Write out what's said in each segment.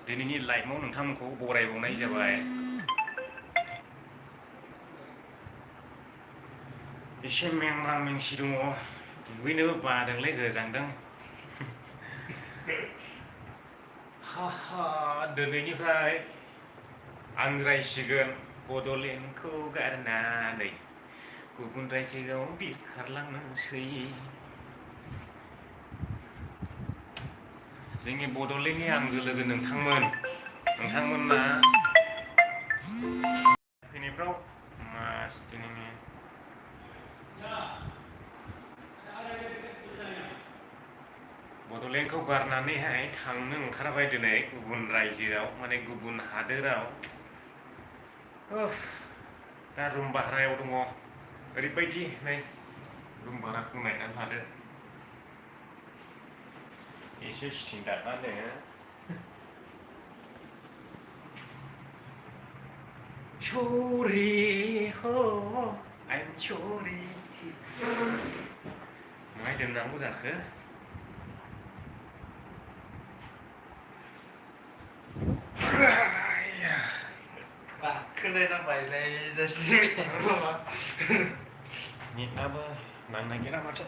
दिनैनि लाइभआव नोंथांमोनखौ बरायबावनाय जाबाय। एसे मेंग्रा मेंसि दङ, दुगैनोबो बादोंलै गोजांदों। दिनैनिफ्राय आं रायसिगोन बड'लेण्डखौ गारनानै गुबुन रायजोआव बिरखारलांनोसै। जोंनि बड'लेण्डनि आंगो लोगो नोंथांमोना फैनायफ्राव मासथि नोङो बड'लेण्डखौ गारनानैहाय थांनो ओंखारबाय दिनै गुबुन रायजोआव, माने गुबुन हादोराव। दा रुम भारायाव दङ। ओरैबायदि नै रुम भाराखौ नायनानै लादो। एसे स्टिं दागनानै sorry I'm sorry माहाय दोननांगौ जाखो? खोनानांबायलै जासिनि नेटआबो नांनो नागिरा माथो।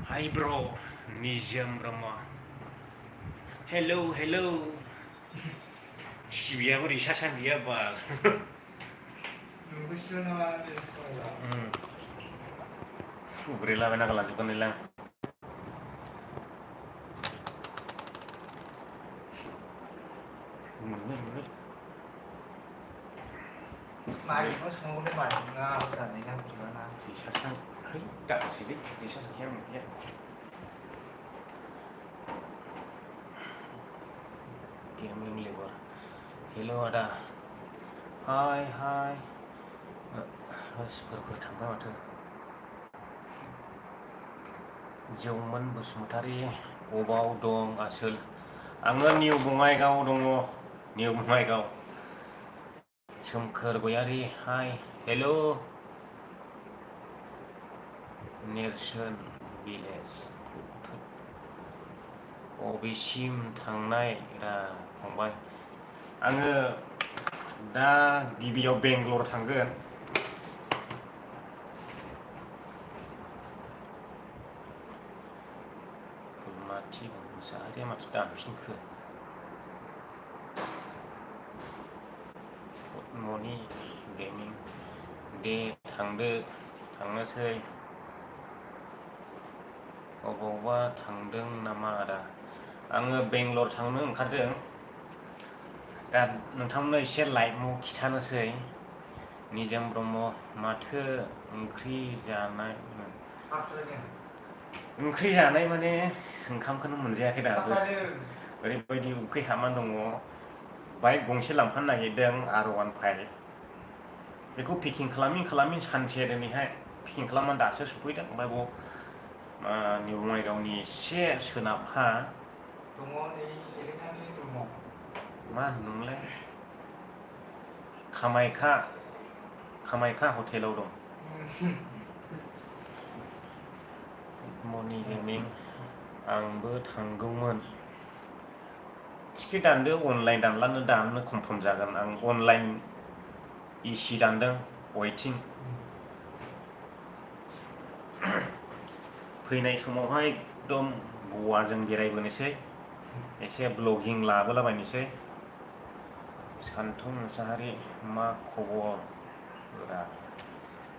हाय ब्र' निजोम ब्रह्म। हेलौ टिभिआबो रिसार्जआनो गैया बाल। फुब्रेलाबायना गालांजोबगोनलै आं। Mày có xuống đến mày nga sao này đang bị nó रिसार्जआ है दासैलै रिसार्ज गैया मोनगैया। Gaming labour. हेलौ आदा। हाय सोरफोर थांबाय माथो। जौमोन बसुमतारी अबाव दं आसोल? आङो निउ बङाइगाव दङ, निउ बङाइगाव। सोमखोर गयारि हाय हेलौ। नेरसोन भिलेज अबेसिम थांनाय रा फंबाय? आङो दा गिबियाव बेंगलर थांगोन। फुलमाथि मुसाहारिया माथो दानफिनखो? मनि गेमिं दे थांनोसै। अबावबा थांदों नामा आदा? आङो बेंगलर थांनो ओंखारदों। दा नोंथांमोननो एसे लाइभआव खिथानोसै। निजोम ब्रह्म माथो ओंख्रि जानाय? ओंख्रि जानाय माने ओंखामखौनो मोनजायाखै दाबो। ओरैबायदि उखै हाबनानै दङ। बाइक गंसे लांफानो नागिरदों R15। बेखौ पेकिं खालामै सानसे दिनैहाय पेकिं खालामनानै दासो सफैदों। ओमफ्राय निउ बङाइगावनि एसे सोनाबहा मा होनोमोनलाय कामाख्या हटेलाव दं। मनि गेमिं आंबो थांगौमोन। टिकेट दानदो अनलाइन दाननो कनफार्म जागोन। आं अनलाइन इसि दानदों वेटिं। फैनाय समावहाय एकदम गवाजों बेरायबोनोसै, एसे ब्लगिं लाबोलाबायनोसै। सान्थौ मुसाहारि मा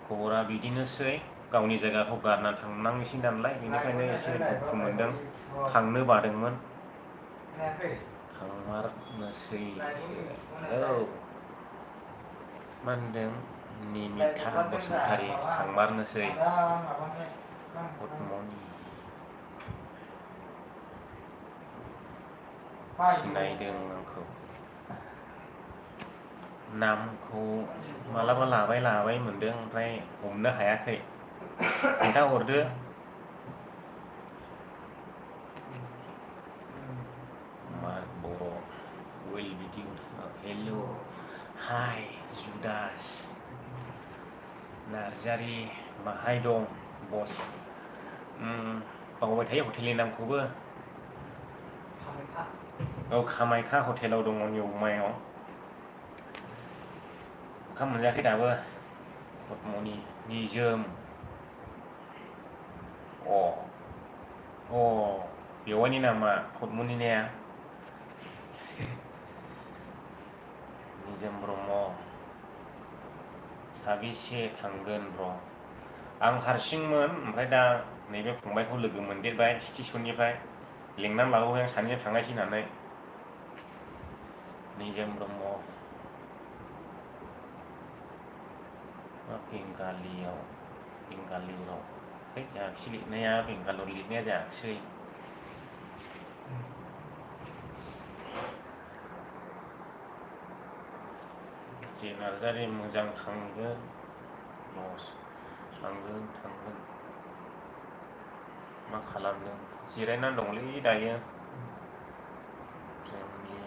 खबरा बिदिनोसै। गावनि जायगाखौ गारना थांनांसै नालाय, बेनिखायनो एसे दुखु मोनदों। थांनो बादोंमोन थांमारनोसै। औ मा होनदों निमिथा बसुमतारी थांमारनोसै। गुड मर्निं सिनायदों आंखौ। नामखौ मालाबा लाबाय मोनदों, ओमफ्राय हमनो हायाखै। खोन्थाहरदो। बर' वेल भिडिअ हेलौ हाय जुदास नार्जारि माहाय दं बस? बावबाय थायो हटेलनि नामखौबो। कामाख्या हटेलाव दङ निउमायाव ओंखाम मोनजायाखै दाबो पद्मनि निजोम बेवाइनि नामा पद्मनि नाया निजोम ब्रह्म साबेसे थांगोन र' आं हारसिंमोन ओमफ्राय दा नैबे फंबायखौ लोगो मोनदेरबाय स्टेसननिफ्राय लिंनानै लाबोबाय आं सानैजों थांनायसै होननानै निजोम ब्रह्म बेंगालियाव बेंगालिराव जायाखिसै लिरनाया बेंगालर लिरनाया जायाखिसै जे नार्जारि मोजां थांगोन लस थांगोन मा खालामदों जिरायनानै दंलै दायो प्रेमलि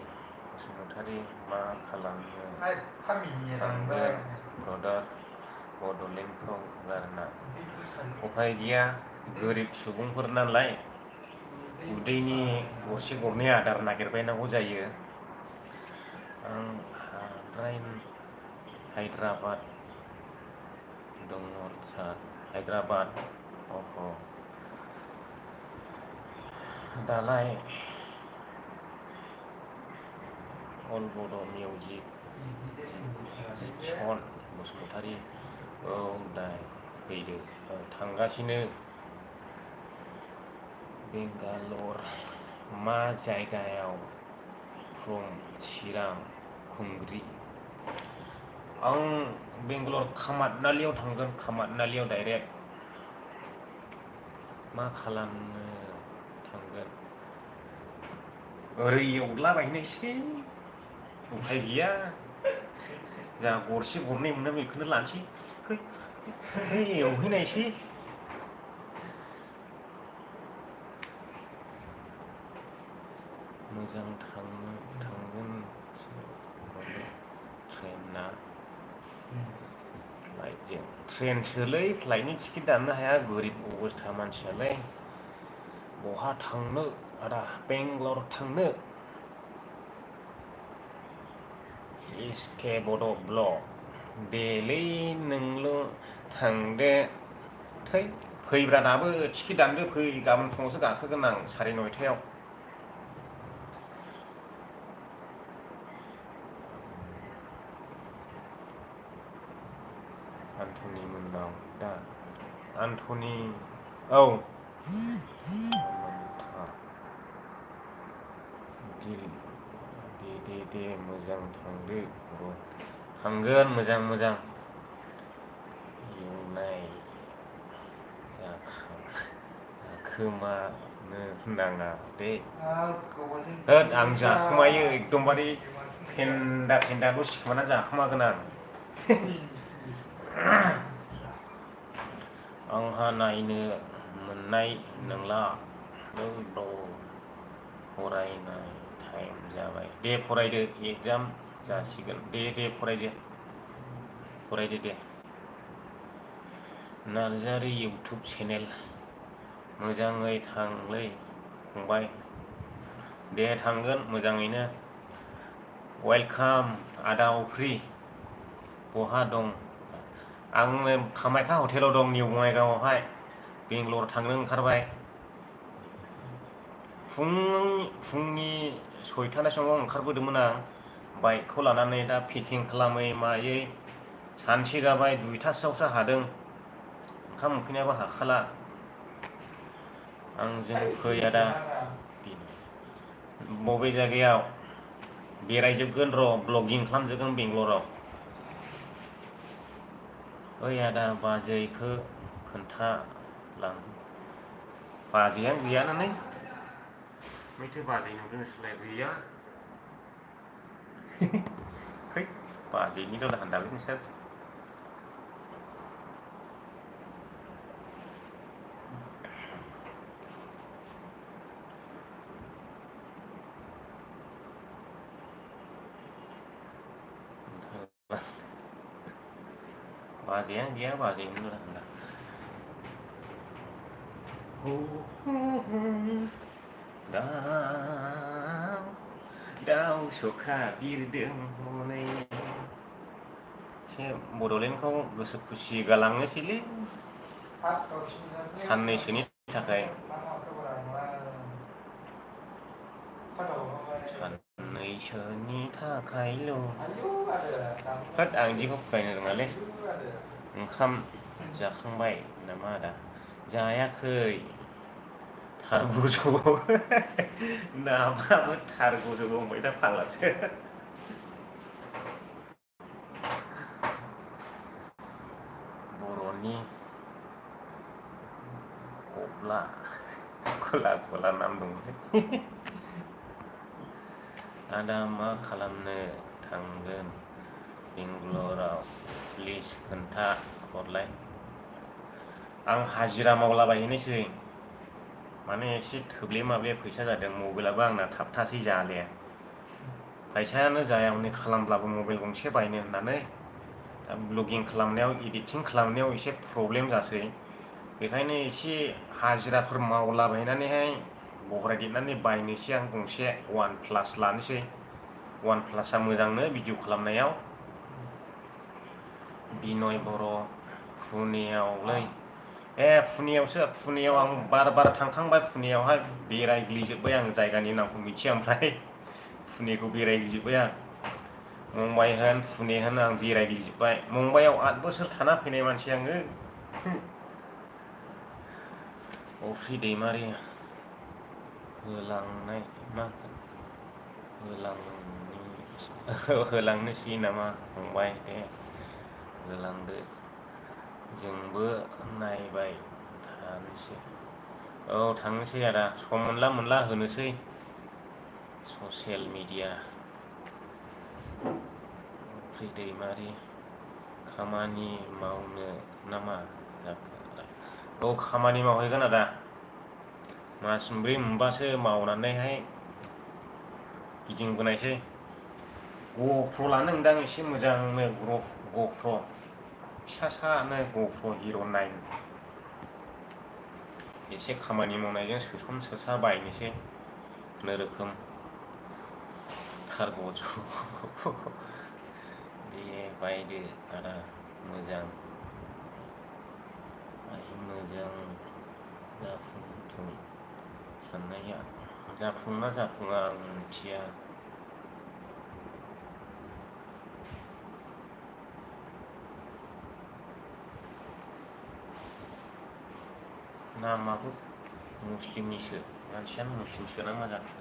बसुमतारी मा खालामनो थांगोन ब्रदार बड'लेण्डखौ गारना उफाय गैया गोरिब सुबुंफोर नालाय उदैनि गरसे गरनै आदार नागिरबायनांगौ जायो आं हायद्राबाद दङ सार हायद्राबाद दालाय अल बड' मिउजिक जिपसन बसुमतारी दाय फैदो थांगासिनो बेंगालर मा जायगायाव फ्रम चिरां खुंग्रि आं बेंगालर कामादनालियाव थांगोन कामादनालियाव डाइरेक्ट मा खालामनो थांगोन ओरै एवदलाबायनोसै उफाय गैया जा गरसे गरनै मोनो बेखौनो लानोसै एवहैनायसै मोजां थांगोन ट्रेना फ्लाइटजों ट्रेनसोलै फ्लाइटनि टिकेट दाननो हाया गोरिब अबस्था मानसियालाय बहा थांनो आदा बेंगालर थांनो एसके बड' ब्लग देलै नोंल' थांदो थै फैब्रा दाबो टिकेट दानदो फै गाबोन फुङावसो गाखोगोन आं 9:30 आन्थनि मोननाव दा आन्थनि दे मोजां थांदो थांगोन मोजां एवनाय जाखोमानो नाङा दे होद आं जाखोमायो एकदमबारे फेन्दाल' सिखोमाना जाखोमागोन आं आंहा नायनो मोननाय नंला फरायनाय टाइम जाबाय दे फरायदो एग्जाम जासिगोन दे फरायदो दे नार्जारि इउटुब चेनेल मोजाङै थांलै फंबाय दे थांगोन मोजाङैनो वेलकाम आदा अफ्रि बहा दं आङो कामाख्या हटेलाव दं निउ बङाइगावआवहाय बेंगलर थांनो ओंखारबाय फुंनि 6:00 समाव ओंखारबोदोंमोन आं बाइकखौ लानानै दा पेकिं खालामै मायै सानसे जाबाय 2:00सोआवसो हादों ओंखाम उखैनायाबो हाखाला आंजों फै आदा बबे जायगायाव बेरायजोबगोन र' ब्लगिं खालामजोबगोन बेंगलराव ओइ आदा बाजैखौ खोन्थालां बाजैयानो गैयानो नै माथो बाजै नुदों नोंसोरलाय गैया है बाजैनिल' दाहोनदालै नोंसोर बाजैयानो गैया बाजैनिल' दाहोनदा Dao soka birdों हनै एसे बड'लेण्डखौ गोसो खुसि गालांनोसैलै साननैसोनि थाखाय साननैसोनि थाखायल' होद आं बिदिखौ फरायनो रोङालै ओंखाम जाखांबाय नामा आदा जायाखै थारगुजौ नामाबो थारगुजौ बुंबाय दा फाग्लासो बर'नि गब्ला गला गला नाम दंलै आदा मा खालामनो थांगोन बेंगलराव प्लिज खोन्था हरलाय आं हाजिरा मावलाबायहैनोसै माने एसे थोब्ले माब्ले फैसा जादों मबाइलाबो आंना थाबथासै जाले फैसायानो जाया हनै खालामब्लाबो मबाइल गंसे बायनो होननानै दा ब्लगिं खालामनायाव एडिटिं खालामनायाव एसे प्रब्लेम जासै बेखायनो एसे हाजिराफोर मावलाबायनानैहाय बह्रायदेरनानै बायनोसै आं गंसे वान प्लास लानोसै वान प्लासआ मोजांनो भिडिअ खालामनायाव बिनय बर' पुनेयावलै पुनेयावसो पुनेयाव आं बार थांखांबाय पुनेयावहाय बेरायग्लिजोब्बाय आङो जायगानि नामखौ मिथिया ओमफ्राय पुनेखौ बेरायग्लिजोब्बाय आं मुम्बाइ होन पुने होन आं बेरायग्लिजोब्बाय मुम्बाइआव 8 बोसोर थाना फैनाय मानसि आङो अफ्रि दैमारि होलांनाय मा होलांनोसै नामा फंबाय दे होलांदो जोंबो नायबाय थानोसै औ थांनोसै आदा सम मोनला होनोसै ससियेल मिडिया अफ्रि दैमारि खामानि मावनो नामा औ खामानि मावहैगोन आदा मास मोनब्रै मोनबासो मावनानैहाय गिदिंबोनायसै गप्र लानो नोंदां एसे मोजांनो गप्र फिसासानो गप्र हिर' 9 एसे खामानि मावनायजों सोसन सोसा बायनोसै खुनुरुखुम थारगुजौ दे बायदो आदा मोजां जाफुंथों साननाया जाफुङा आं मिथिया नामाबो मुस्लिमनिसो मानसियानो मुस्लिमसो ना मा जाखो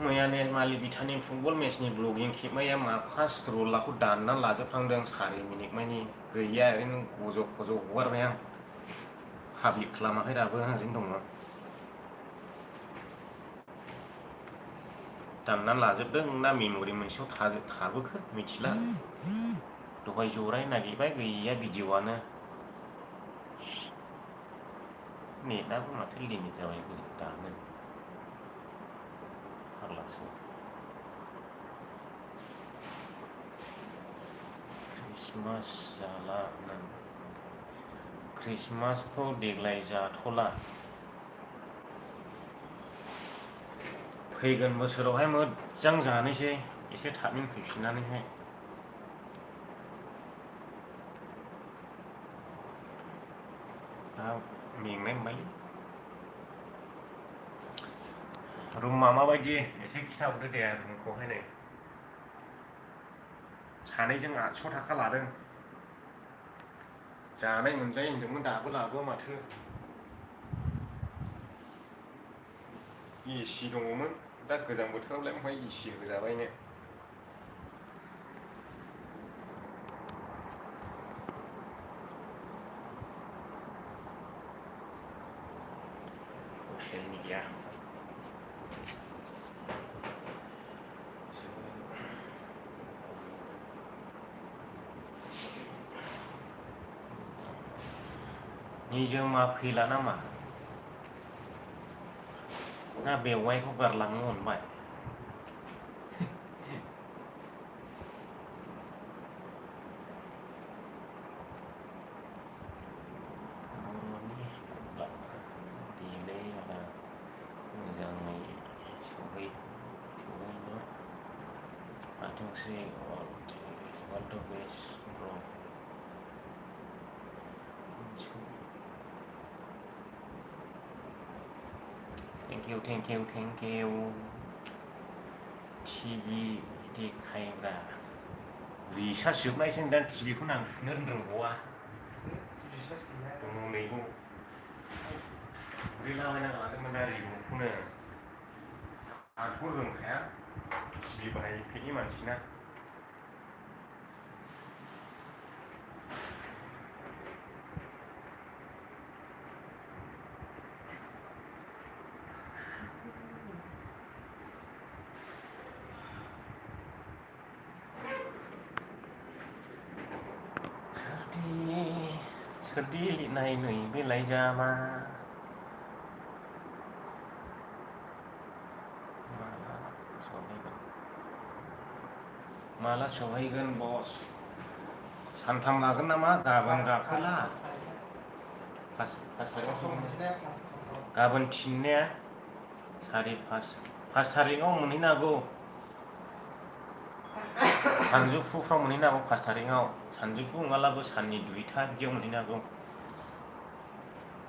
मैयानि मालि बिथानि फुटबल मेचनि ब्लगिं खेबनाया मा फार्स्ट रलाखौ दाननानै लाजोबफ्लांदों 4 मिनिट मानि गैया ओरैनो गज' हगारबाय आं पाब्लिक खालामाखै दाबो ओरैनो दङ दाननानै लाजोबदों ना मेम'रि मोनसेयाव थाबोखो मिथिला दहाय जराय नागिरबाय गैया भिडिअ'आनो नेटआबो माथो लिमिट जाबाय दानो फाग्लासो क्रिसमास जाला क्रिसमासखौ देग्लाय जाथ'ला फैगोन बोसोरावहाय मोजां जानोसै एसे थाबैनो फैफिननानैहाय दा मेंनाय मोनबायलै रुमा माबायदि एसे खिथाहरदो दे रुमखौहाय नै सानैजों 800 थाखा लादों जानाय मोनजायो होनदोंमोन दाबो लाबोआ माथो एसि दङमोन दा गोजां बोथोरावलाय ओमफ्राय एसि होजाबायनो ससियेल मिडिया निजोमा फैला नामा ना बेवाइखौ गारलांनो मोनबाय बर'नि say all the best, bro. Thank you. TV देखायग्रा रिसार्ज जोबनायजों दा टिभिखौ नांफिननो रोंबावा दङ नैबो गैलाबायना लादोंमोन दा रिमटखौनो आंथ' रोंखाया टिभि बाहायफेरि मानसिना सोरदि लिरनाय नै बे लाइजामा माला सहैगोन बस सानथाम लागोन नामा गाबोन गाखोला पास थारिखआव गाबोन थिननाया 5 थारिखआव मोनहैनो हागौ सानजौफुफ्राव मोनहैनो हागौ 5 थारिखआव सानजौफु नङाब्लाबो साननि 2टा बिदियाव मोनहैनो हागौ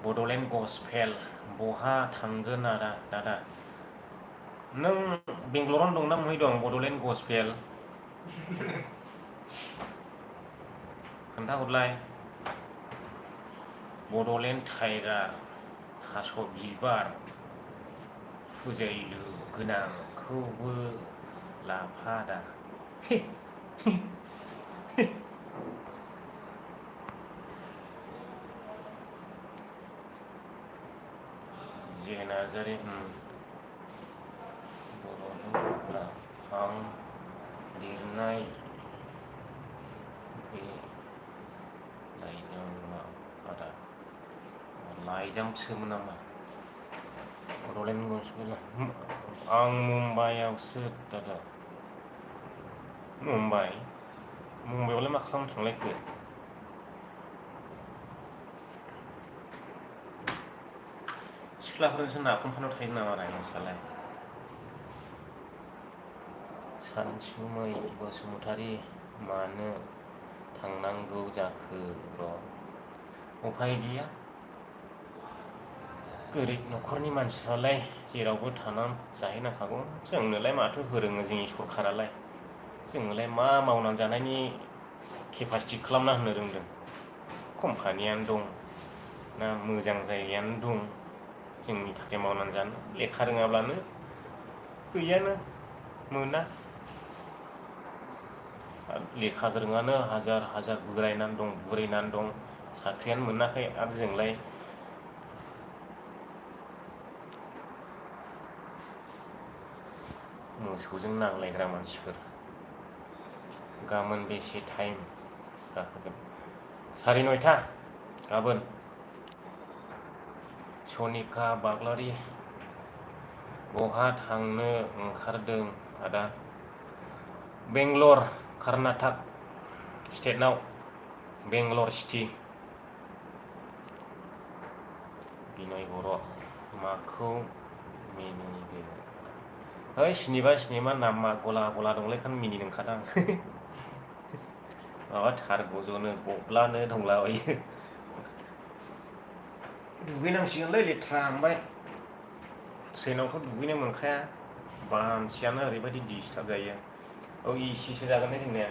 बड'लेण्ड गस्पेल बहा थांगोन दादा नों बेंगलरावनो दंना बहाय दं बड'लेण्ड गस्पेल खोन्थाहरलाय बड'लेण्ड टाइगार थास' बिबार फुजायलु गोनांखौबो लाफादा जे नार्जारी बर'नि आं लिरनाय बे लाइजामा आदा लाइजामसोमोन नामा बड'लेण्ड गस्पेल आं मुम्बाइआवसो दादा मुम्बाइआवलाय मा खालामनो थांलायखो सिख्लाफोरजोंसो नाफामफानाव थायो नामा नोंस्रालाय सानसुमै बसुमतारी मानो थांनांगौ जाखो र' उफाय गैया गोरिब न'खरनि मानसिफ्रालाय जेरावबो थानानै जाहैनांखागौ जोंनोलाय माथो होरोङो जोंनि सरखारालाय जोंनोलाय मा मावनानै जानायनि केपासिटि खालामना होनो रोंदों कम्पानियानो दं ना मोजां जायगायानो दं जोंनि थाखाय मावनानै जानो लेखा रोङाब्लानो गैयानो मोना लेखा गोरोङानो हाजार बुरायनानै दं साख्रियानो मोनाखै आरो जोंलाय मोसौजों नांलायग्रा मानसिफोर गाबोन बेसे टाइम गाखोगोन 9:30 गाबोन सनिका बाग्लारि बहा थांनो ओंखारदों आदा बेंगलर कर्नाटक स्टेटनाव बेंगलर सिटि बिनय बर' माखौ मिनिदो है सिनिबा नामा गला दंलायखानो मिनिनो ओंखारदां माबा थार गजनो गब्लानो दंलाबायो दुगैनांसिगोनलै लेथ्रा मोनबाय ट्रेनावथ' दुगैनो मोनखाया मानसियानो ओरैबायदि डिस्टार्ब जायो इसिसो जागोन ने जोंनिया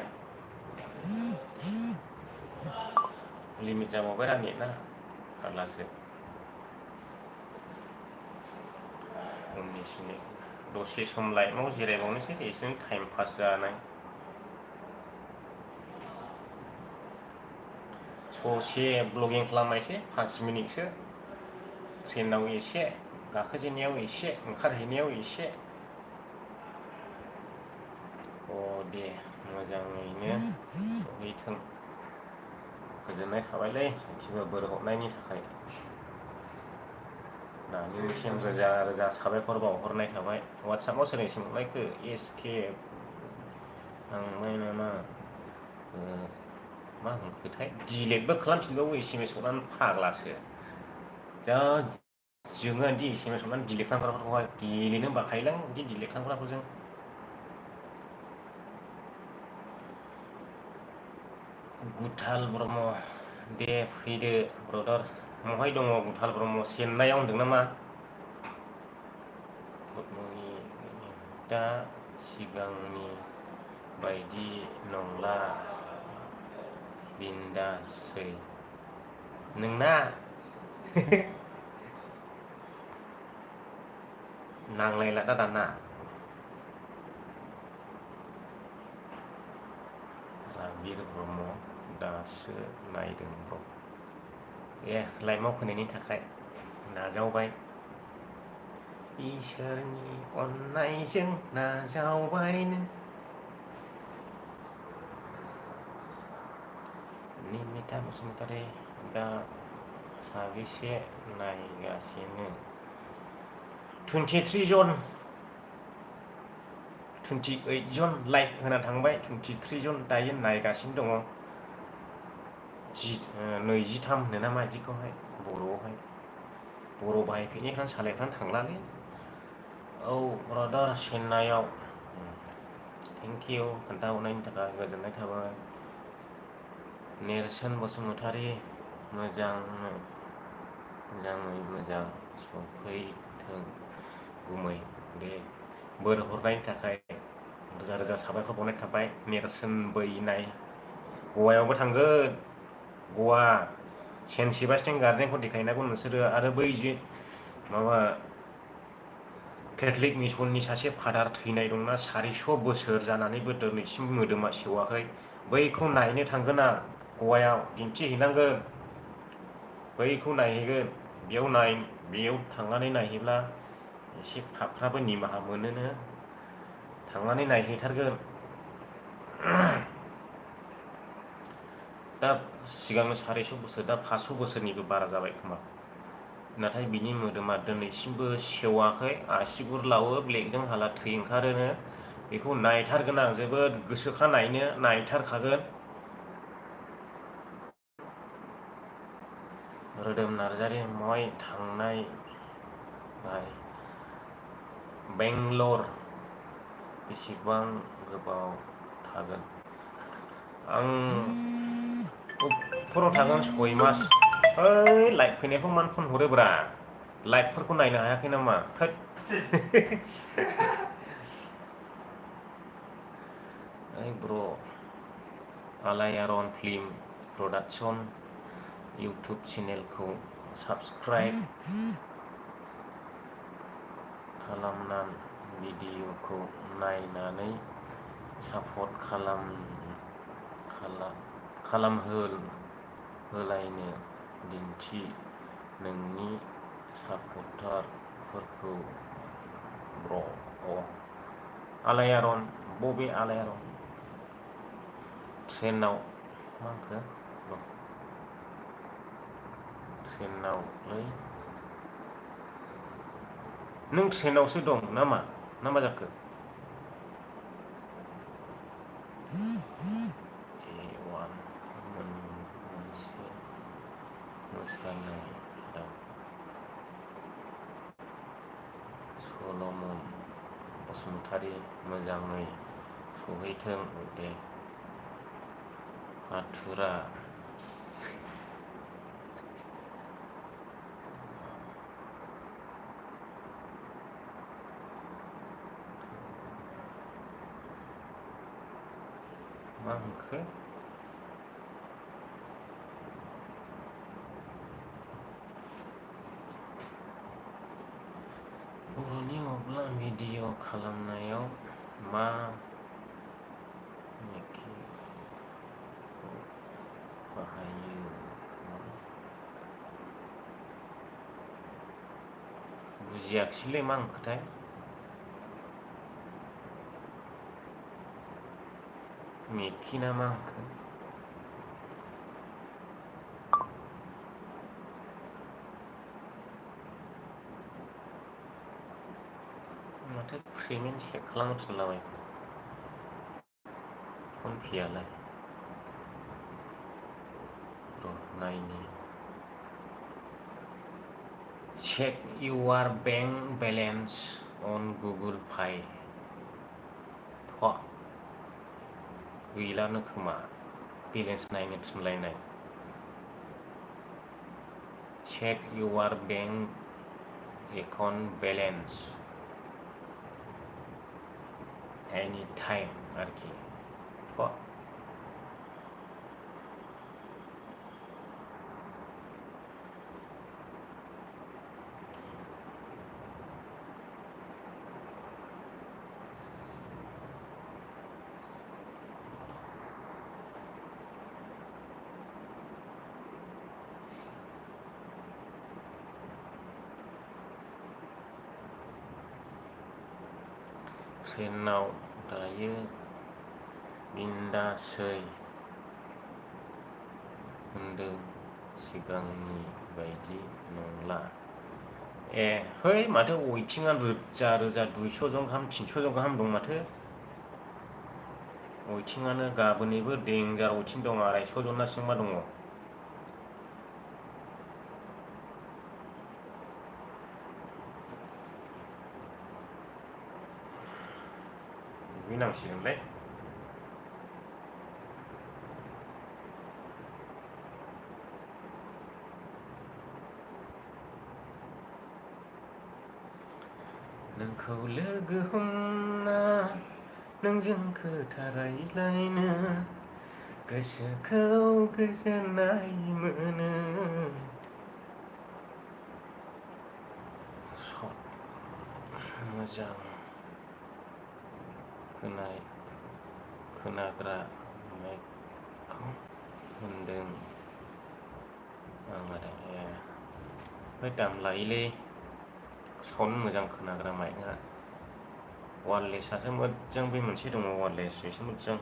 लिमिट जाबावबाय रा नेटआ फाग्लासो 19 मिनिट दसे सम लाइटआव जिरायबावनोसै एसे टाइम पास जानाय ससे ब्लगिं खालामनायसै 5 मिनिटसो ट्रेनाव एसे गाखोजेननायाव एसे ओंखारहैनायाव एसे दे मोजाङैनो सहैथों गोजोननाय थाबायलै सानसेबो बोर हरनायनि थाखाय दानिसिम रोजा साबायखर बावहरनाय थाबाय वाट्सएपआव सोरजों हरनायखो एसके थांबाय नामा मा होनखोथाय डिलेटबो खालामफिनबावो SMS हरनानै फाग्लासो जा जोङो बिदि SMS हरनानै डिलेट खालामग्राफोरखौहाय गेलेनो बाखायोलां बिदि डिलेट खालामग्राफोरजों गुथाल ब्रह्म दे फैदो ब्रदार महाय दङ गुथाल ब्रह्म चेन्नाइआव होनदों नामा पद्मनि दा सिगांनि बायदि नंला बिन्दासै नोंना नांलायला दा दाना राबिर ब्रह्म दासो नायदों ब्र लाइफआव फैनायनि थाखाय नाजावबाय इसोरनि अननायजों नाजावबायनो निमिता बसुमतारी दा साबेसे नायगासिनो 23 जन 28 जन लाइक होना थांबाय 23 जन दायो नायगासिनो दङ 23 होनो नामा बिदिखौहाय बर'आवहाय बर' बाहायफिनिफ्रानो सालायफ्रानो थांलालै औ ब्रादार चेन्नाइआव थेंक इउ खोन्थाहरनायनि थाखाय गोजोननाय थाबाय नेरसोन बसुमतारी मोजाङै मोजां सफैथों गुमै दे बोर हरनायनि थाखाय रोजा रोजा साबायखर बावनाय थाबाय नेरसोन बैनाय गवायावबो थांगोन गवा सेन्ट सेबास्टियान गार्डेनखौ देखायनांगौ नोंसोरो आरो बै जे माबा केथलिक मिसननि सासे फादार थैनाय दंना 400 बोसोर जानानैबो दिनैसिम मोदोमा सेवाखै बैखौ नायनो थांगोन आं गवायाव दिन्थिहैनांगोन बैखौ नायहैगोन बेयाव थांनानै नायहैब्ला एसे पापफ्राबो निमाहा मोनोनो थांनानै नायहैथारगोन दा सिगांनो 400 बोसोर दा 500 बोसोरनिबो बारा जाबाय खोमा नाथाय बिनि मोदोमा दिनैसिमबो सेवाखै आसिगुर लावो ब्लेकजों हाला थै ओंखारोनो बेखौ नायथारगोन आं जोबोद गोसोखा नायथारखागोन रोदोम नार्जारि मय थांनाय भाई बेंगलर बेसेबां गोबाव थागोन आं उपराव थागोन 6 मास ओइ लाइक फैनायखौ मानो फन हरोब्रा लाइकफोरखौ नायनो हायाखै नामा थोद ओइ ब्र आलायारन फिल्म प्रडाक्सन इउटुब चेनेलखौ साबस्क्राइब खालामना भिडिअखौ नायनानै सापर्ट खालामहोलायनो दिन्थि नोंनि सापर्टारफोरखौ ब्र आलायारन बबे आलायारन ट्रेनाव मा होनखो ट्रेनावलै नों ट्रेनावसो दं नामा ना मा जाखो A1 मोनसे मोसानाय दं सल'मन बसुमतारी मोजाङै सहैथों दे आथुरा मा होनखो बर'नि अब्ला भिडिअ खालामनायाव मा बाहायो बुजियाखिसैलै मा होनखोथाय मेखि ना मा होनखो माथो पेमेन्ट चेक खालामनो थिनलाबाय फन पेयालाय र' नायनि check your bank balance on Google Pay गैलानो खोमा बेलेन्स नायनो थुनलायनाय check your bank account balance anytime आरोखि ट्रेनाव दायो बिन्दासै होनदों सिगांनि बायदि नंला है माथो वेटिंआ रोजा रोजा 200 जन गाहाम 300 जन गाहाम दं माथो वेटिंआनो गाबोननिबो डेन्जार वेटिं दं 250 जन सिमा दङ दुगैनांसिगोनलै नोंखौ लोगो हमना नोंजों खोथा रायज्लायनो गोसोखौ गोजोननाय मोनो मोजां खोनाग्रा माइकखौ होनदों आं आदा ओमफ्राय दाम लायोलै साउन्ड मोजां खोनाग्रा माइकआ वायरलेसआसो मोजां बे मोनसे दङ वायरलेस बेसो मोजां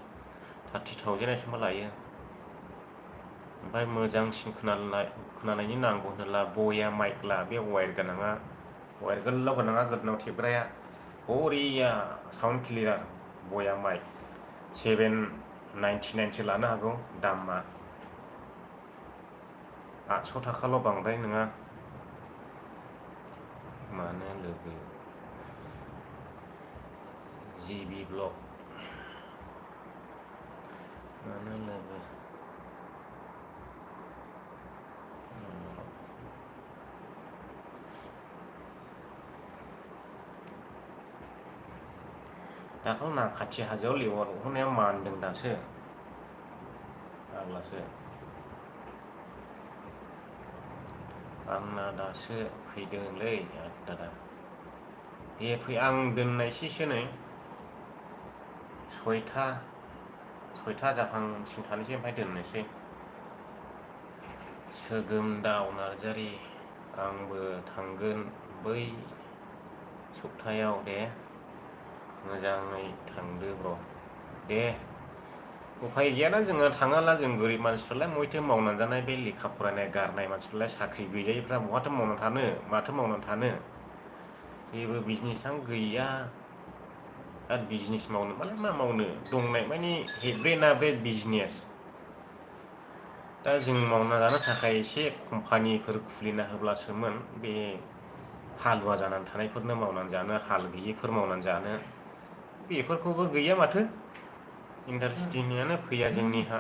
30,000 मा लायो ओमफ्राय मोजांसिन खोनानायनि नांगौ होनोब्ला बया माइक ला बे वायर गोनाङा वायर गोलाव गोनाङा गोदोनाव थेबग्राया बरिया साउन्ड क्लियार बया माइक 799 सो लानो हागौ दामा 800 थाखाल' बांद्राय नङा मानो लोगो जिबि ब्लक मानो लोगो दाखालि नाखाथि हाजोआव लेवार अरहोनाया मानदों दासो आग्लासो आंना दासो फैदोंलै दादा दे फै आं दोननायसैसो नै 6टा जाहांसिम थानोसै ओमफ्राय दोननोसै सोगोमदाव नार्जारि आंबो थांगोन बै सप्तायाव दे मोजाङै थांदो ब्र दे उफाय गैयाना जोङो थाङाला जों गोरिब मानसिफ्रालाय बहायथो मावनानै जानाय बे लेखा फरायनाय गारनाय मानसिफ्रालाय साख्रि गैजायिफ्रा बहाथो मावनानै थानो माथो मावनानै थानो जेबो बिजनेसआनो गैया आरो बिजनेस मावनो माने मा मावनो दंनाय माने हेब्रे नाब्रे बिजनेस दा जों मावना जानो थाखाय एसे कम्पानिफोर खुलिना होब्लासोमोन बे हालुवा जानानै थानायफोरनो मावनानै जानो हाल गैयिफोर मावनानै जानो बेफोरखौबो गैया माथो इन्डास्ट्रिनियानो फैया जोंनिहा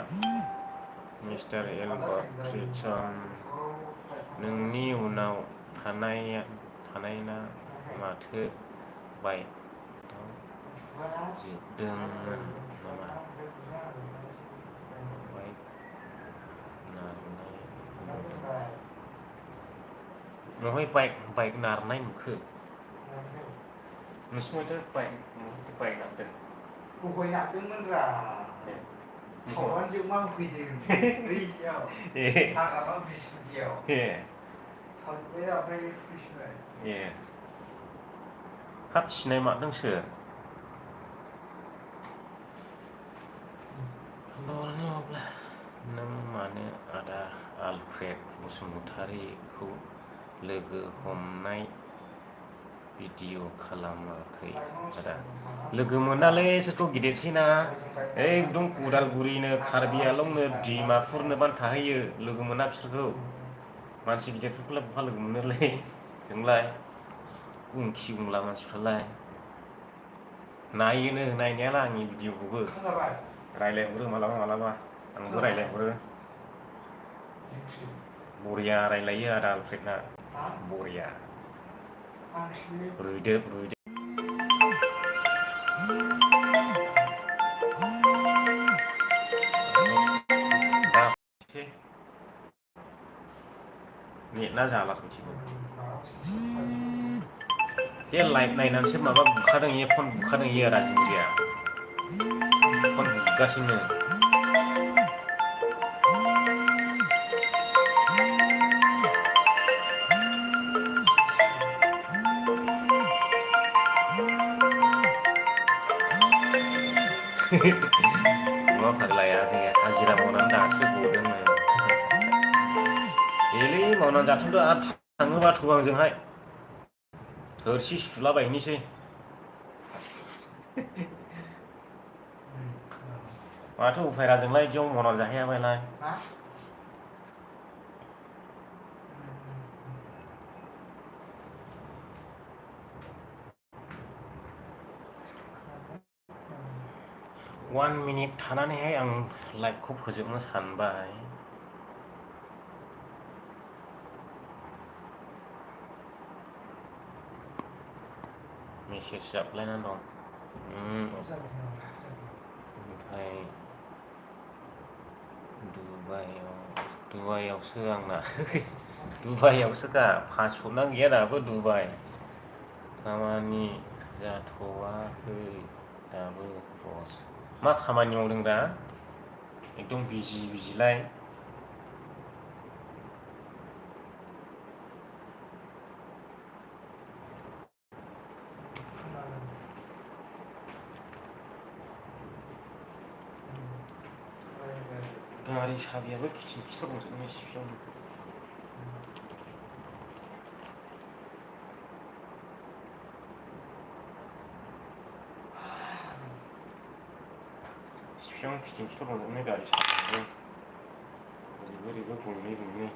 मिस्टार एलबार्टसन नोंनि उनाव थानायना माथो बाइकआव जोबदोंमोन नामा बाइक नारनाय महाय बाइक नारनाय नुखो नोंसिनिथ' बाइक नारदों गय नारदोंमोन रा थावानो जोबमा फैदों बैयाव हाग्रामा ब्रिज गुदियाव थांबाय ओमफ्राय फैफिनबाय हाब सिनाय मारदोंसो बर'नि अब्ला नों मानो आदा आलफ्रेड बसुमतारीखौ लोगो हमनाय भिडिअ खालामाखै आदा लोगो मोनालै इसोरखौ गिदिरसैना एकदम उदालगुरिनो कार्बि आलंनो डिमापुरनो बानो थाहैयो लोगो मोना बिसोरखौ मानसि गिदिरफोरखौलाय बहा लोगो मोनोलै जोंलाय उनखि उनला मानसिफ्रालाय नायोनो नायनायालाय आंनि भिडिअखौबो रायलायहरो मालाबा आंबो रायलायहरो बरिया रायलायो आदा आलफ्रेदना बरिया रुइदोब नेटना जाला सथिबो बे लाइभ नायनानैसो माबा बुखादों इयो फन बुखादों इयो राजिबुरिया फन बुगासिनो मा फाग्लाया जोङो हाजिरा मावनानै दासो गदोंनो एलै मावनानै जाथ'दो आरो थाङोबा थुआंजोंहाय थोरसि सुलाबायनोसै माथो उफायरा जोंलाय बिदियाव मावनानै जाहैयाबालाय वान मिनिट थानानैहाय आं लाइभखौ फोजोबनो सानबाय मेसेज जाबलायनानै दं ओमफ्राय दुबाइयावसो आंना दुबाइयावसो दा पासपर्टआनो गैया दाबो दुबाइ खामानि जाथ'वाखै दाबो बस मा खामानि मावदों दा एकदम बिजिलाय गारि साबियाबो खिथिं खिथाव दंजोबो सिफियावनो सिफियावनो खिथिं खिथाव दंजोबो गारि साबियाबो ओरैबो गंनै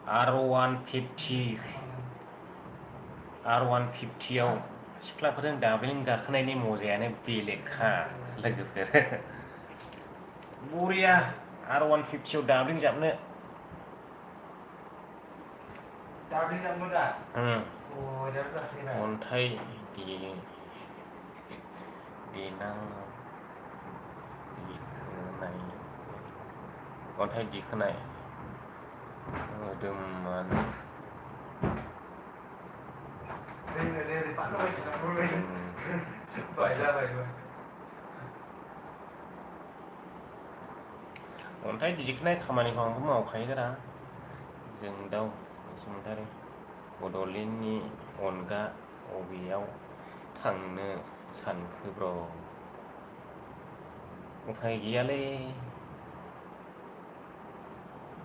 R150 सिख्लाफोरजों दाब्लिं गाखोनायनि मजायानो बेलेगखा लोगोफोर बरिया R150 दाब्लिं जाबनो दा अन्थाइ दिखोनाय मोदोमानो अन्थाइ दिखोनाय खामानिखौ आंबो मावखायोरा जोंदाव बसुमतारी बड'लेण्डनि अनगा अबेयाव थांनो सानखो ब्र उफाय गैयालै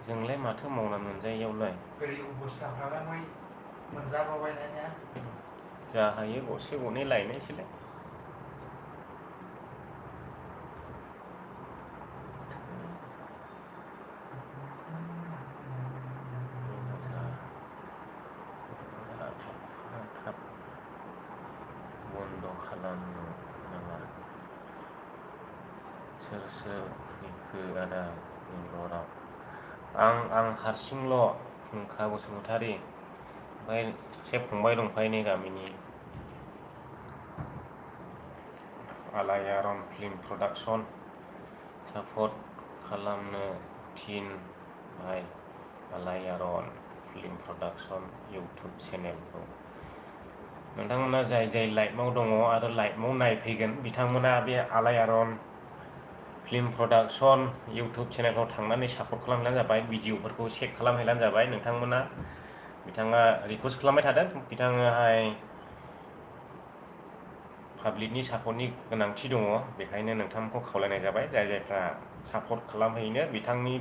जोंलाय माथो मावनानै मोनजायैयावलाय जा हायो गरसे गरनै लायनायसैलाय बन्द खालामनो नाङा सोर फैखो आदा बेंगलराव आं हारसिंल' फुंखा बसुमतारी ओमफ्राय से फंबाय दंफायो नै गामिनि आलायारन फिल्म प्रडाक्सन सापर्ट खालामनो थिन भाई आलायारन फिल्म प्रडाक्सन इउटुब चेनेलखौ नोंथांमोना जाय लाइभआव दङ आरो लाइभआव नायफैगोन बिथांमोना बे आलायारन फिल्म प्रडाक्सन इउटुब चेनेलफ्राव थांनानै सापर्ट खालामहैलानो जाबाय भिडिअफोरखौ चेक खालामहैलानो जाबाय बिथाङा रिकुवेस्ट खालामबाय थादों बिथाङाहाय पाब्लिकनि सापर्टनि गोनांथि दङ बेखायनो नोंथांमोनखौ खावलायनाय जाबाय जायफ्रा सापर्ट खालामहैनो बिथांनि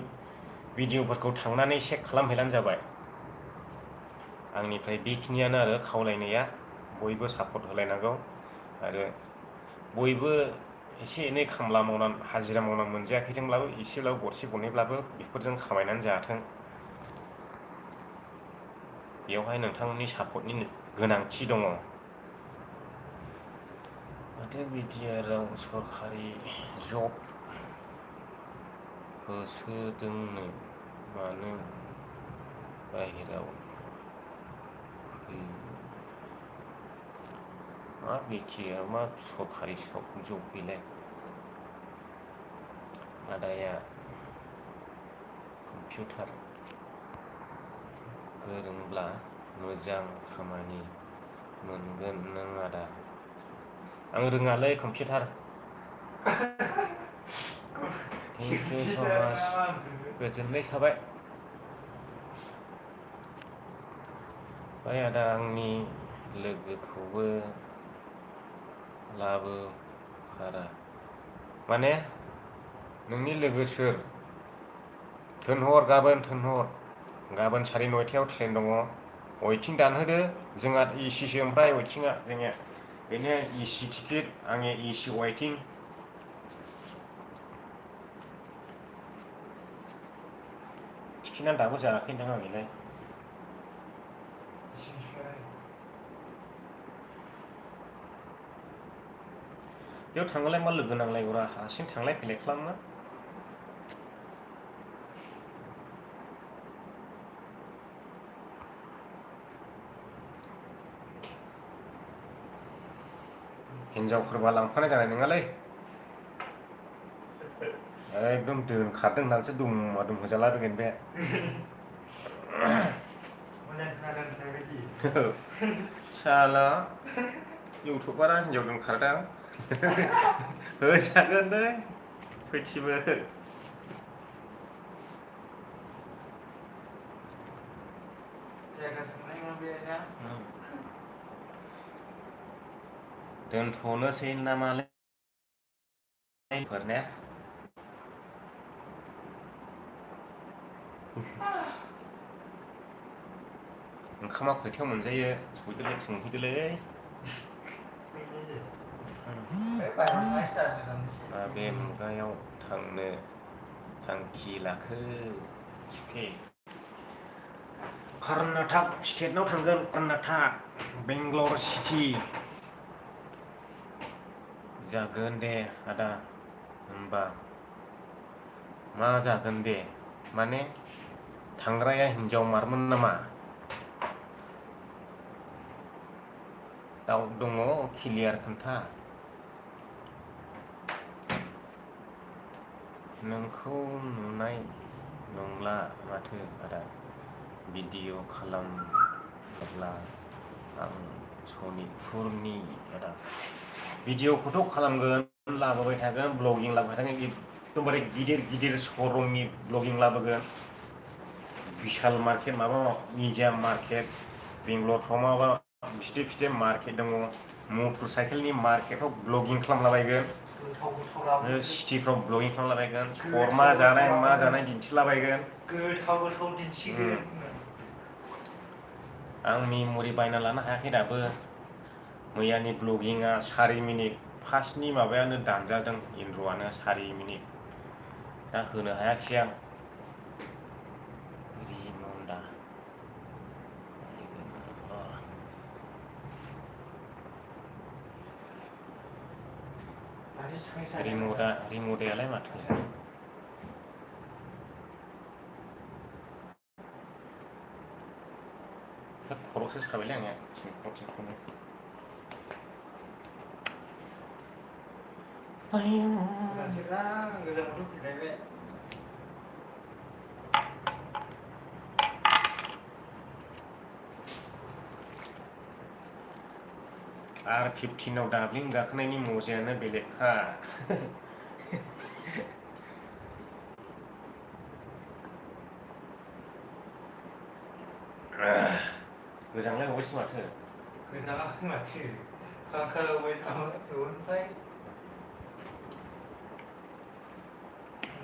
भिडिअफोरखौ थांनानै चेक खालामहैलानो जाबाय आंनिफ्राय बेखिनियानो आरो खावलायनाया बयबो सापर्ट होलायनांगौ आरो बयबो एसे एनै खामला मावनानै हाजिरा मावनानै मोनजायाखैजोंब्लाबो एसेब्लाबो गरसे गरनैब्लाबो बेफोरजों खामायनानै जाथों बेयावहाय नोंथांमोननि सापर्टनि गोनांथि दङ। माथो बिटिआरआव सरखारि जब होसोदोंनो मानो बाहेराव मा बिटिआर मा सरखारि जब बेलाय आदाया कम्पिउटार गोरोंब्ला मोजां खामानि मोनगोन नों आदा। आं रोङालै कम्पिउटार। थेंक इउ स' माच गोजोननाय थाबाय। ओमफ्राय आदा आंनि लोगोखौबो लाबोफारा माने नोंनि लोगो सोर? थोनहर गाबोन थोनहर। गाबोन 9:30 ट्रेन दङ। वेटिं दानहोदो जोंहा एसिसो ओमफ्राय वेटिंआ जोंनिया बेनो एसि टिकेट आंनि एसि वेटिं। टिकेटआ दाबो जायाखै नोंथां आंनिलाय। बेयाव थांबालाय मा लोगो नांलायगौरा हारसिं थांलाय फैलाय खालामना। हिनजावफोरबा लांफानाय जानाय नङालै। एकदम दोनखारदों होननानैसो दुमा दुम होजालाबायगोन बे। साला इउटुबारा हिनजाव दोनखारदों होजागोन दै सयथिबो। दोनथ'नोसै नामालै फोरने? ओंखामा खयथायाव मोनजायो सहैदोलै सोंहैदोलै। बे मुगायाव थांनो थांखि लाखो सुखे? कर्नाटक स्टेटआव थांगोन। कर्नाटक बेंगलर सिटि। जागोन दे आदा होनबा। मा जागोन दे माने थांग्राया हिनजाव मारमोन नामा? दाउट दङ क्लियार खोन्था। नोंखौ नुनाय नंला माथो आदा। भिडिअ खालामब्ला आं सनितपुरनि आदा। भिडिअखौथ' खालामगोन लाबोबाय थागोन ब्लगिं लाबोबाय थागोन एकदमबारे गिदिर गिदिर श'रुमनि ब्लगिं लाबोगोन। बिशाल मार्केट माबा मिडिया मार्केट बेंगलरफ्राव माबा फिथे मार्केट दङ। मटर साइकेलनि मार्केटाव ब्लगिं खालामलाबायगोन। सिटिफ्राव ब्लगिं खालामलाबायगोन। शर्मा जानाय मा जानाय दिन्थिलाबायगोन। गोथाव दिन्थिगोन। आं मेम'रि बायना लानो हायाखै दाबो। मैयानि ब्लगिंआ 4 मिनिट फार्स्टनि माबायानो दानजादों इन्ट्र'आनो 4 मिनिट। दा होनो हायाखिसै आं। रिमन्डा रिम'टायालाय माथो खर'सो साबायलै आंनिया थिंखौनो। गोजां बोथोर फैलायबाय। आर 15आव दाब्लिं गाखोनायनि मजायानो बेलेगखा। गोजांलाय गबायसो माथो। गोजाङाखै माथो फांखा होबाय ओमफ्राय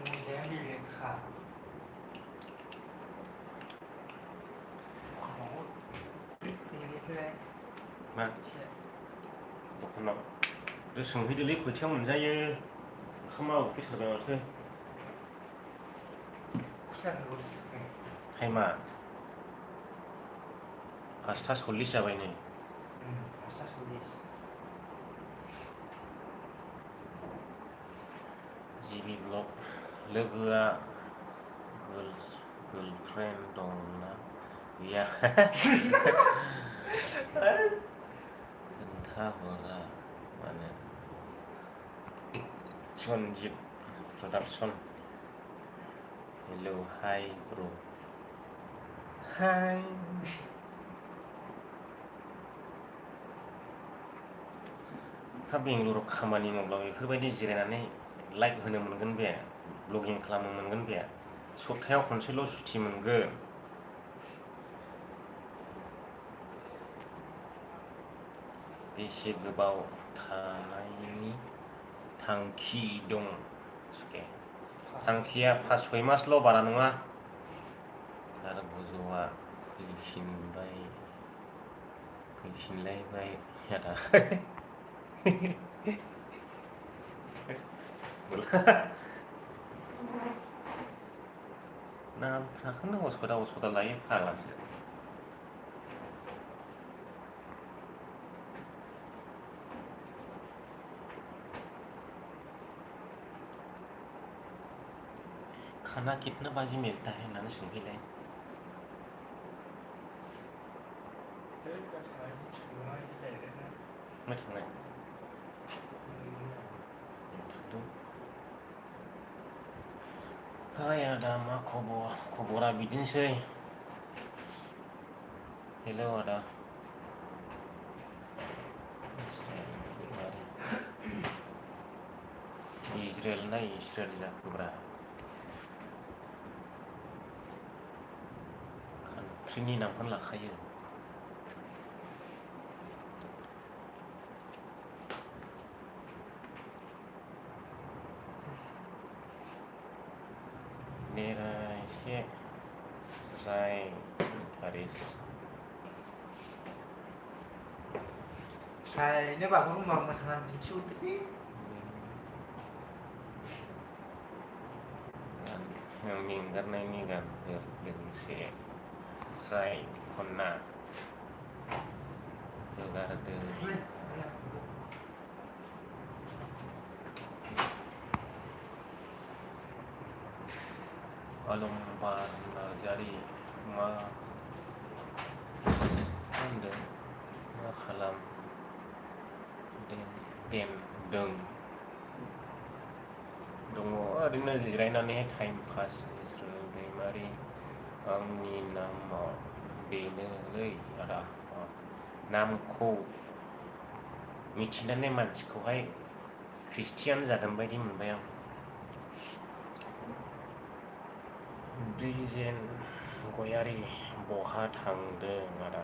मजायानो बेलेगखा। मा दखानाव सोंहैदोलै खयथायाव मोनजायो। ओंखामा उखैथारबाय माथो। टाइमा 5:40 जाबाय नै 5:40 जिबि ब्लग लोगोआ गर्लफ्रेन्ड दंना गैया खोन्थाहरा माने सनजित प्रडाक्सन हेलौ हाय ब्र हाय हा बेंगलराव खामानि मावब्ला बेफोरबायदि जिरायनानै लाइक होनो मोनगोन बे ब्लगिं खालामनो मोनगोन बे सप्तायाव खनसेल' सुटि मोनगोन बेसे गोबाव थानायनि थांखि दं थांखिया 5-6 मासल' बारा नङा आरो गोजौआ फैफिनलायबाय आदा नामफ्राखौनो असदा लायो फाग्लासो खाना कितना बाजी मिलता है होननानै सोंफैलाय मा थांनाय हाय आदा मा खबरा बिदिनोसै हेलौ आदा इजराइल ना इस्राइल जाखोब्रा कान्ट्रिनि नामखौनो लाखायो नेरा एसे स्राय थारिस स्रायनो बागुरुम्बा मोसानानै दिन्थिहरदो मेंगारनायनि गानफोर लोगोसे स्राय खन्ना हगारदो अलंबार नार्जारी मा होनदों मा खालामदों दङ ओरैनो जिरायनानैहाय टाइम पास इस्राइल दैमारि आंनि नामा बेनोलै आदा नामखौ मिथिनानै मानसिखौहाय ख्रिस्टियान जागोन बायदि मोनबाय आं ब्रिजेन गयारि बहा थांदों आदा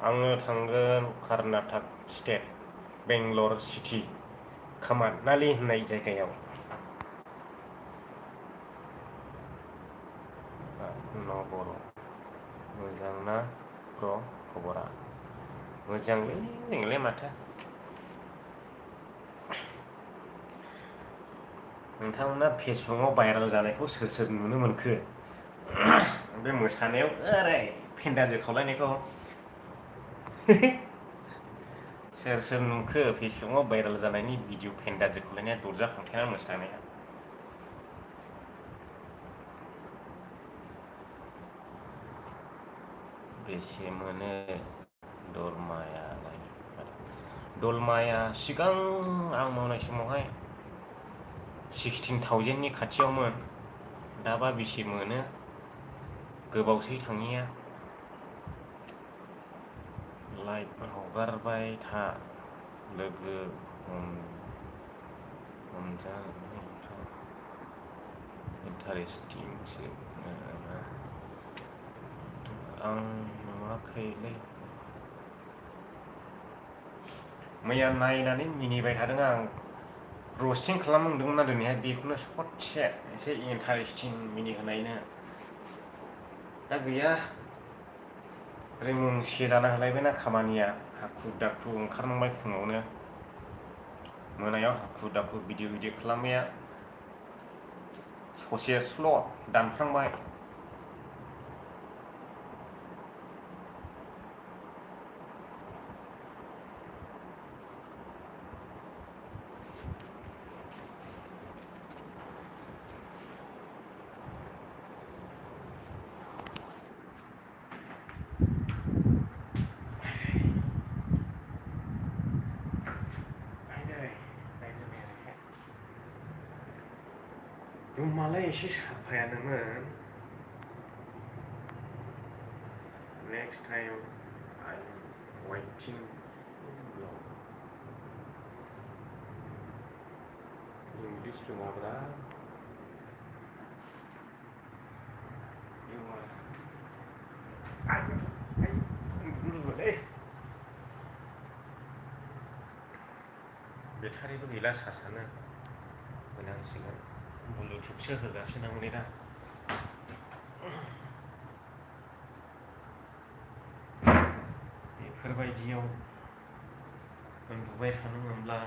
आङो थांगोन कर्नाटक स्टेट बेंगलर सिटि खामारनालि होननाय जायगायाव बर' मोजां ना ब्र खबरा मोजांलै नोंलाय माथो नोंथांमोना फेसबुकआव भाइरेल जानायखौ सोर नुनो मोनखो बे मोसानायाव ओरै फेन्दा जोखावलायनायखौ सोर नुखो फेसबुकआव भाइरेल जानायनि भिडिअ फेन्दा जोखावलायनाया दरजा फांथेना मोसानाया बेसे मोनो दलमाया सिगां आं मावनाय समावहाय 16,000नि खाथियावमोन दाबा बेसे मोनो गोबावसै थाङिया लाइभ हगारबाय था लोगो हमजानो इन्टारेस्टिंसो आं नुवाखैलै मैया नायनानै मिनिबाय थादों आं रस्टिं खालामनांदोंमोन ना दिनैहाय बेखौनो ससे एसे इन्टारेस्टिं मिनिहोनायनो दा गैया ओरै मुंसे जाना होलायबायना खामानिया हाखु दाखु ओंखारनांबाय फुङावनो मोनायाव हाखु दाखु भिडिअ खालामनाया ससे स्ल' दानफ्लांबाय रुमालाय एसे साफायानोमोन next time I'm waiting English रोङाब्रा बेटारिबो गैला सार्जआनो होनांसिगोन ब्लुटुथसो होगासिनो आं दा बेफोरबायदियाव उन्दुबाय थानो मोनब्ला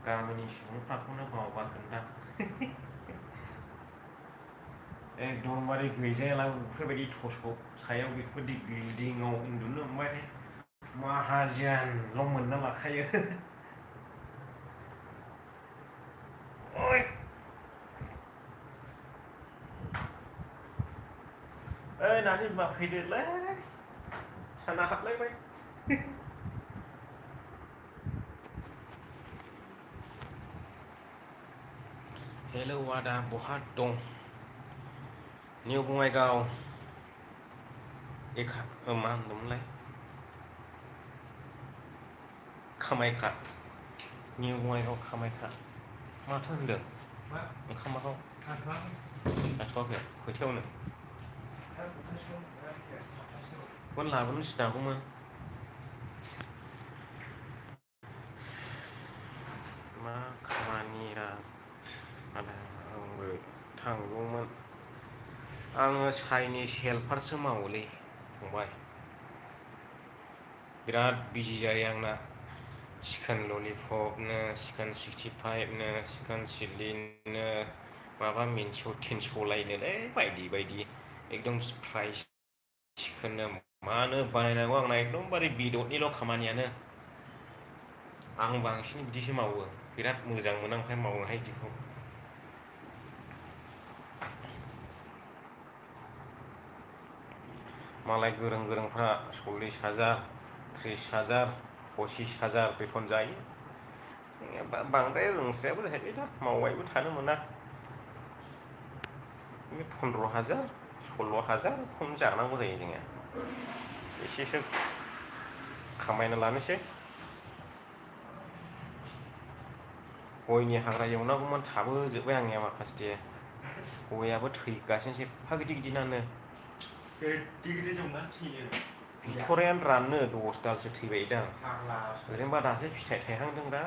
गामिनि सुबुंफ्राखौनो बावगारगोनदां एकदमबारे गैजायाला बेफोरबायदि थसक सायाव बेफोरबायदि बिल्डिंआव उन्दुनो मोनबाथाय माहाजोनल' मोनना लाखायो ओइ नानि बिमा फैदोलै साना हाबलायबाय हेलौ आदा बहा दं निउ बङाइगाव मा होनदोंमोनलाय कामाख्या निउ बङाइगाव कामाख्या माथो होनदों ओंखामाखौ जाथ'वाखै खयथायावनो बेखौनो लाबोनोसो दागौमोन मा खामानिरा आदा आंबो थांगौमोन आङो चाइनिस हेल्पारसो मावोलै फंबाय बिराद बिजि जायो आंना चिकेन ललिपपनो चिकेन 65नो चिकेन चिल्लिनो माबा मिन्स' थिनस' लायनोलै बायदि बायदि एकदम फ्राय चिकेननो मानो बानायनांगौ आंना एकदमबारे बेदरनिल' खामानियानो आं बांसिन बिदिसो मावो बिराद मोजां मोनो ओमफ्राय मावनोहाय बिदिखौ मालाय गोरों गोरोंफ्रा 40,000 30,000 25,000 बेथन जायो बांद्राय रोंस्रायाबो जाहैबाय दा मावबायबो थानो मोना 15,000 16,000 खम जानांगौ जायो जोङो एसेसो खामायना लानोसै गयनि हाग्रा एवनांगौमोन थाबोजोब्बाय आंनिया माखासे गयाबो थैगासिनोसै एफा गिदिर गिदिरानो गिदिर जंना थैयो बिथरायानो राननो 10 दालसो थैबाय दां ओरैनोबा दासो फिथाइ थायहांदों दा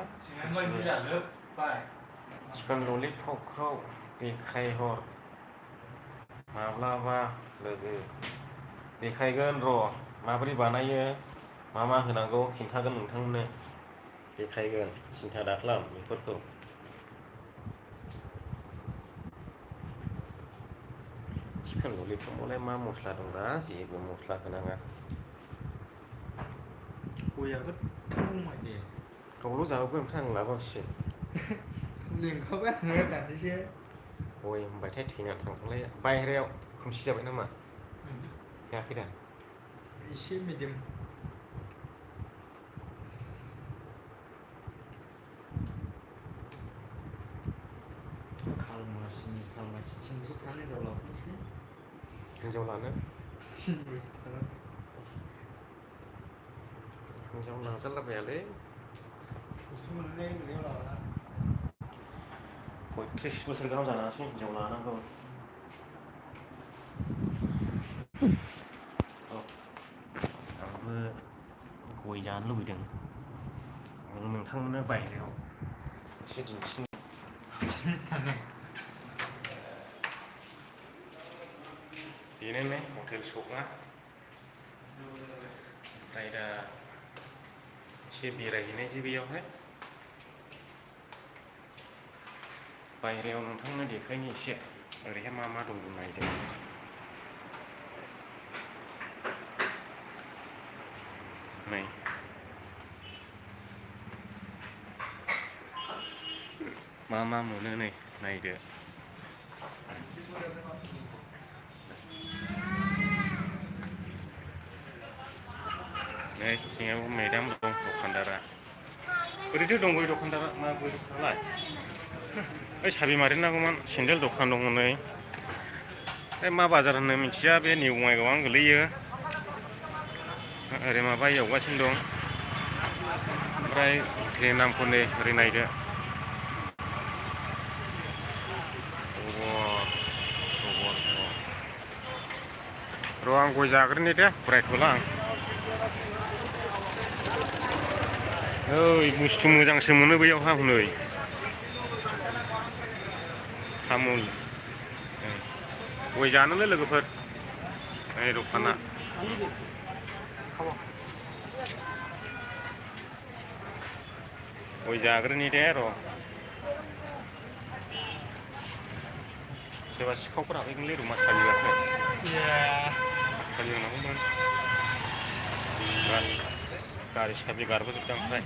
चिकेन ललिपपखौ देखायहर माब्लाबा लोगो देखायगोन र' माबोरै बानायो मा मा होनांगौ खिन्थागोन नोंथांनो देखायगोन सिन्था दाखालाम बेफोरखौ चिकेन ललिपपआवलाय मा मस्ला दंब्रा जेबो मस्ला होनाङा गयाबो थावनाय दे गावल' जाबोबाय ओमफ्राय आं लाबोआखिसै लिंखाबाय आङो दाख्लैसो गय होनबाथाय थैनानै थांखांलाय बायहेरायाव खोमसि जाबाय नामा जायाखै दा एसे मिडियाम खालमासि 3 बोसोर थानानै हिनजाव लाबोनोसै हिनजाव लानो 3 बोसोर थानानै हिनजाव लाजालाबायालै खस्थ' मोननाय मोननायाव लाबोना 30 बोसोर गाहाम जानानैसो हिनजाव लानांगौ आंबो गय जानो लुबैदों आं नोंथांमोननो बायहेरायाव एसे दिन्थिनो बेनो हटेल सका ओमफ्राय दा एसे बेरायहैनायसै बेयावहाय बायहेरायाव नोंथांनो देखायनो एसे ओरैहाय मा मा दं नायदों नै मा मा मोनो नै नायदो नै सिङाव मेदाम दं दखानदारा ओरैथ' दं गय दखानदारा मा गय दखानालाय ओइ साबि मारिनो नांगौमोन सेन्देल दखान दङ नै मा बाजार होनो मिथिया बे निउ बङाइगावआवनो गोलैयो ओरै माबा एवगासिनो दं ओमफ्राय ट्रेन नामखौ नै ओरै नायदो र' आं गय जाग्रोनि दे फरायथ'ला आं ओइ बुस्थु मोजांसो मोनो बैयावहा हनै तामुल गय जानोलै लोगोफोर ओइ दखाना गय जाग्रोनि दे र' सोरबा सिखावफोर हाबहैगोनलै रुमा सालियाखै सालिनांगौमोन गारि साबि गारबोजोबदां ओमफ्राय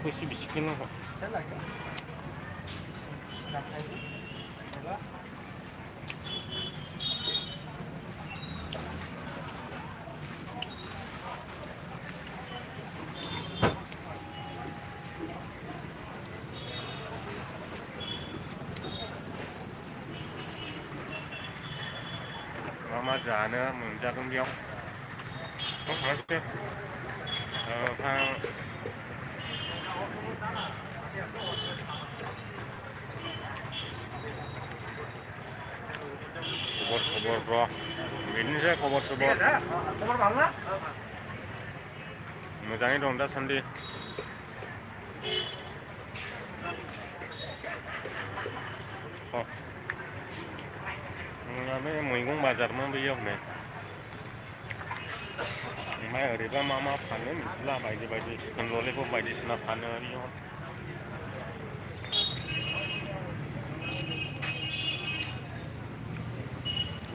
Kusi bisikin mo. Mama जानो मोनजागोन बेयाव खबर र' बिदिनोसै खबर सबर मोजाङै दं दासान्दि बे मैगं बाजारमोन बैयाव नै ओमफ्राय ओरैबा मा फानो मिथिला बायदि बायदि चिकेन ललिपप बायदिसिना फानो बेयाव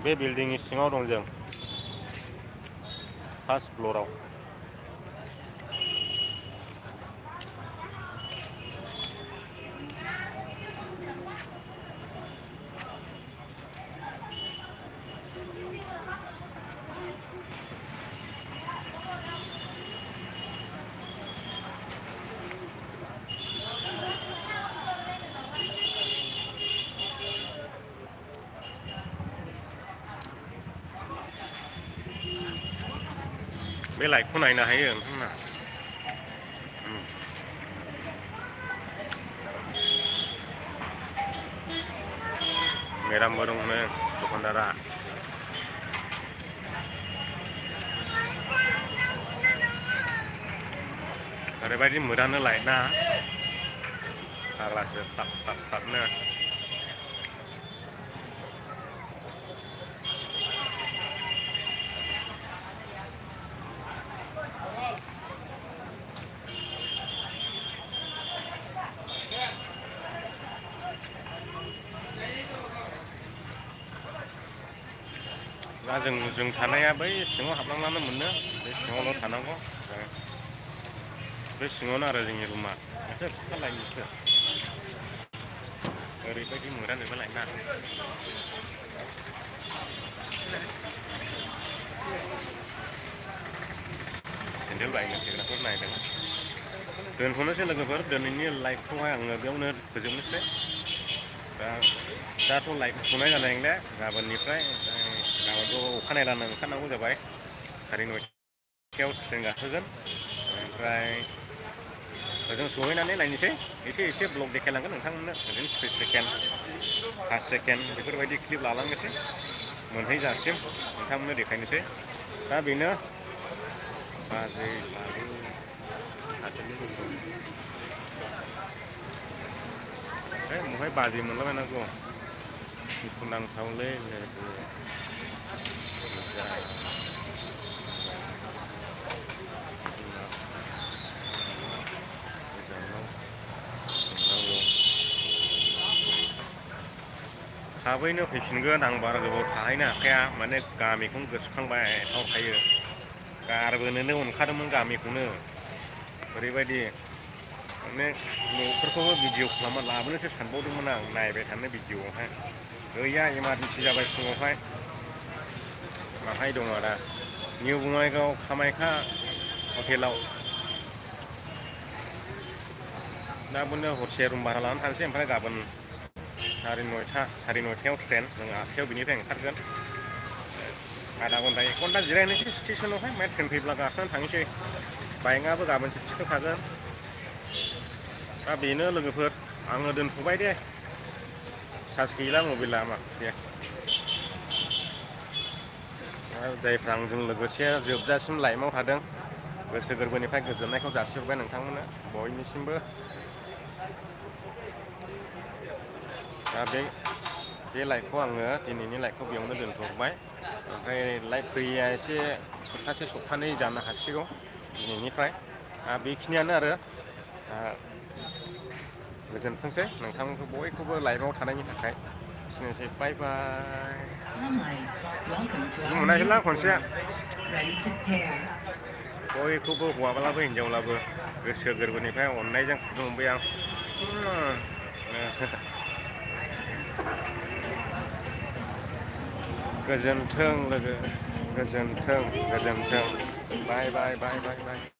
बे बिल्डिंनि सिङाव दं जों फार्स्ट फ्ल'राव बे लाइटखौ नायनो हायो नोंथांमोना मेदामबो दंनो दखानदारा ओरैबायदि मोदानो लाइटना फाग्लासो थाबनो दा जों थानाया बै सिङाव हाबलांनानै मोनो बे सिङावल' थानांगौ बे सिङावनो आरो जोंनि रुमा एसे फिसा लाइटनिसो ओरैबायदि मोदानोबो लाइटना सेन्देल बायनो फैग्राफोर नायदों दोनथ'नोसै लोगोफोर दिनैनि लाइभखौहाय आङो बेयावनो फोजोबनोसै दाथ' लाइभ फुनाय जानाय नंला गाबोननिफ्राय गाबोनथ' अखानायलानो ओंखारनांगौ जाबाय 9:30 ट्रेन गाखोगोन ओमफ्राय ओजों सहैनानै नायनोसै एसे ब्लग देखायलांगोन नोंथांमोननो ओरैनो 3 सेकेन्ड 5 सेकेन्ड बेफोरबायदि क्लिप लालांनोसै मोनहैजासिम नोंथांमोननो देखायनोसै दा बेनो बाजै महाय बाजै मोनलाबायनांगौ दुखु नांथावलै थाबैनो फैफिनगोन आं बारा गोबाव थाहैनो हाखाया माने गामिखौनो गोसोखांबाय थायो गारबोनोनो ओंखारोमोन गामिखौनो ओरैबायदि माने न'फोरखौबो भिडिअ खालामना लाबोनोसो सानबावदोंमोन आं नायबाय थानो भिडिअआवहाय गैया इमारजेन्सि जाबाय फुङावहाय माहाय दङ दा निउ बङाइगाव कामाख्या हटेलाव दा बुंनो हरसे रुम भारा लानानै थांसै ओमफ्राय गाबोन साराय नयथायाव ट्रेन जों 8टायाव बिनिफ्राय ओंखारगोन आधा घन्टा 1 घन्टा जिरायनोसै स्टेसनावहाय ओमफ्राय ट्रेन फैब्ला गाखोनानै थांसै बाइकआबो गाबोनसो थिखोखागोन दा बेनो लोगोफोर आङो दोनथ'बाय दे चार्ज गैला मबाइला माखासे जायफ्रा आंजों लोगोसे जोबजासिम लाइफआव थादों गोसो गोरबोनिफ्राय गोजोननायखौ जासिहरबाय नोंथांमोननो बयनिसिमबो दा बे लाइफखौ आङो दिनैनि लाइफखौ बेयावनो दोनथ'बाय ओमफ्राय लाइफ फैया एसे सप्तानै जानो हासिगौ दिनैनिफ्राय बेखिनियानो आरो गोजोनथोंसै नोंथांमोनखौ बयखौबो लाइफआव थानायनि थाखाय एसेनोसै बाय बाय मोनाखैला खनसे बयखौबो हौवाब्लाबो हिनजावब्लाबो गोसो गोरबोनिफ्राय अननायजों खुलुमबाय आं गोजोन्थों लोगो गोजोन्थों बाय बाय बाय बाय बाय